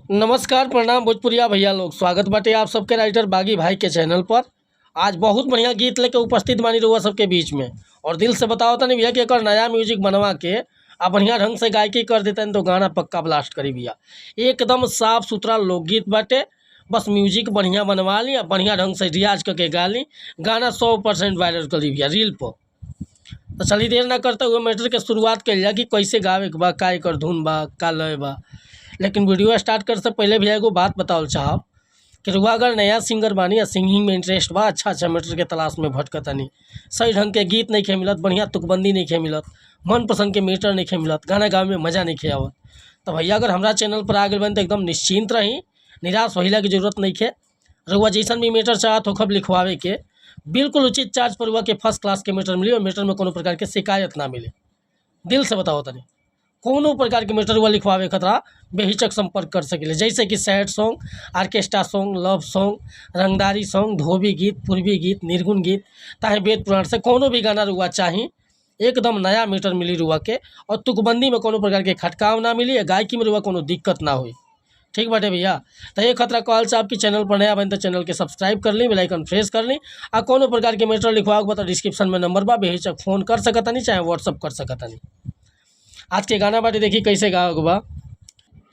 नमस्कार, प्रणाम भोजपुरिया भैया लोग। स्वागत बाटे आप सबके राइटर बागी भाई के चैनल पर। आज बहुत बढ़िया गीत लेके उपस्थित बानी रउआ सबके बीच में। और दिल से बताओ तनी भैया कि एकर नया म्यूजिक बनवा के आ बढ़िया ढंग से गायकी कर देतन तो गाना पक्का ब्लास्ट करी भैया। एकदम साफ सुथरा लोकगीत बाटे। बस म्यूजिक बढ़िया बनवा ली आ बढ़िया ढंग से रियाज करके गा ली, गाना 100% वायरल करी भैया रील पर। तो चलिए देर ना करते हुए मैटर के शुरुआत कइल जाए कि कैसे गावे के बा, का एकर धुन बा, का लय बा। लेकिन वीडियो स्टार्ट करे से पहले भैया एगो बात बतावल चाहब कि रउआ अगर नया सिंगर बानी या सिंगिंग में इंटरेस्ट बा, अच्छा अच्छा मैटर के तलाश में भटकतानी, सही ढंग के गीत नइखे मिलत, बढ़िया तुकबंदी नइखे मिलत, मनपसंद के मीटर नइखे मिलत, गाना गावे में मजा नइखे आवत, तो भैया अगर हमरा चैनल पर आ गइल बानी तो एकदम निश्चिंत रही, निराश होइला के जरूरत नइखे। रउआ जैसन भी मैटर चाहत होखब लिखवावे के, बिल्कुल उचित चार्ज पर रउआ के फर्स्ट क्लास के मैटर मिली और मैटर में कोनो प्रकार के शिकायत ना मिले। दिल से बताओ तनी, कोनो प्रकार के मैटर रउआ लिखवावे खतरा बेहिचक संपर्क कर सकीले, जैसे कि sad song, orchestra song, love song, रंगदारी सॉन्ग, धोबी गीत, पूर्वी गीत, निर्गुण गीत, ताहे वेद पुराण से कोनो भी गाना रउआ चाही, एकदम नया मीटर मिली रउआ के। और तुकबंदी में कोनो प्रकार के खटकाव ना मिली, गायकी में रउआ कोनो दिक्कत ना होई। ठीक बाटे भैया। तो ये खतरा कहल साहब कि चैनल पर नया बन तो चैनल के सब्सक्राइब कर ली, बेल आइकन प्रेस कर ली। आ कोनो प्रकार के मैटर लिखवावे के बा तो डिस्क्रिप्शन में नंबर बा, बेहिचक फोन कर सकतानी चाहे व्हाट्सअप कर सकतानी। आज के गाना बाटे, देखी कैसे गावे के बा।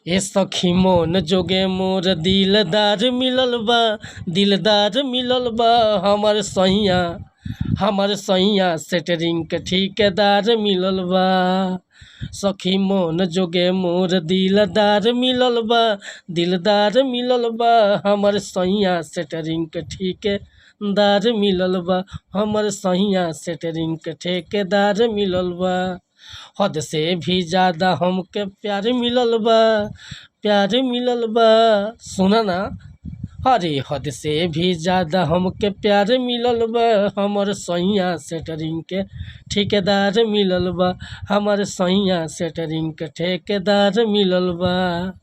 ए सखी मोन जोगे मोर दिलदार मिलल बा, दिलदार मिलल बा हमर सैया, हमर सैया सेटरिंग के ठेकेदार मिलल बा। सखी मोन जोगे मोर दिलदार मिलल बा, दिलदार मिलल बा हमर सैया सेटरिंग के ठेकेदार मिलल बा, हमर सैया सेटरिंग के ठेकेदार मिलल बा। हद से भी ज़्यादा हमके प्यार मिलल बा, प्यार मिलल बा, सुना ना, अरे हद से भी ज़्यादा हमके प्यार मिलल बा, हमर सैया सेटरिंग के ठेकेदार मिलल बा, हमर सैया सेटरिंग के ठेकेदार मिलल बा।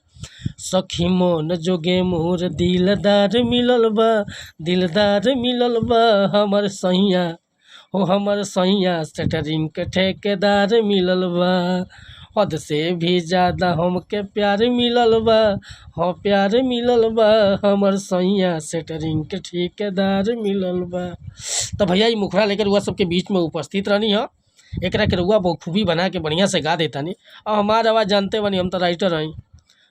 सखी मोन जोगे मोर दिलदार मिलल बा, दिलदार मिलल बा हमर सैया, हो हमर सैया सेटरिंग के ठेकेदार मिलल बा। हद से भी ज़्यादा हमके प्यार मिलल बा, हाँ प्यार मिलल बा हमर सैया सेटरिंग के ठेकेदार मिलल बा। तो भैया ई मुखड़ा लेकर रउआ सबके बीच में उपस्थित रहनी है। एकरा के रउआ बखूबी बना के बढ़िया से गा देतानी। और हमार आवाज़ जानते बानी, हम तो राइटर हई,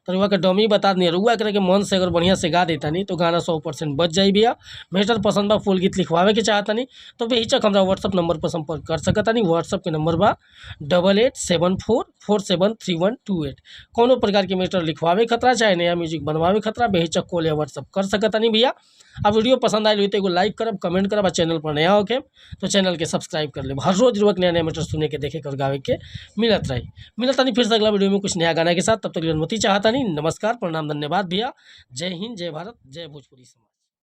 तो रउआ के डमी बता दनी। रउआ एकरा के मन से अगर बढ़िया से गा देतानी तो गाना 100% बच जाई भैया। मैटर पसंद बा, फुल गीत लिखवावे के चाहतानी तो बेहिचक हमरा व्हाट्सअप नंबर पर संपर्क कर सकतानी। व्हाट्सअप के नंबर बा 8874473128। कोनो प्रकार के मैटर लिखवावे खतरा चाहे नया म्यूजिक बनवावे खतरा बेहिचक कॉल या व्हाट्सअप कर सकतानी भैया। अब वीडियो पसंद आयल हुई तो एगो लाइक करब, कमेंट करब आ चैनल पर नया होके तो चैनल के सब्सक्राइब कर लेब। हर रोज रोज नया नया मैटर सुने के, देखे के और गावे के मिलत रही। मिलत नहीं फिर से अगला वीडियो में कुछ नया गाना के साथ। तब तक अनुमति चाहता नहीं। नमस्कार, प्रणाम, धन्यवाद भैया। जय हिंद, जय भारत, जय भोजपुरी समाज।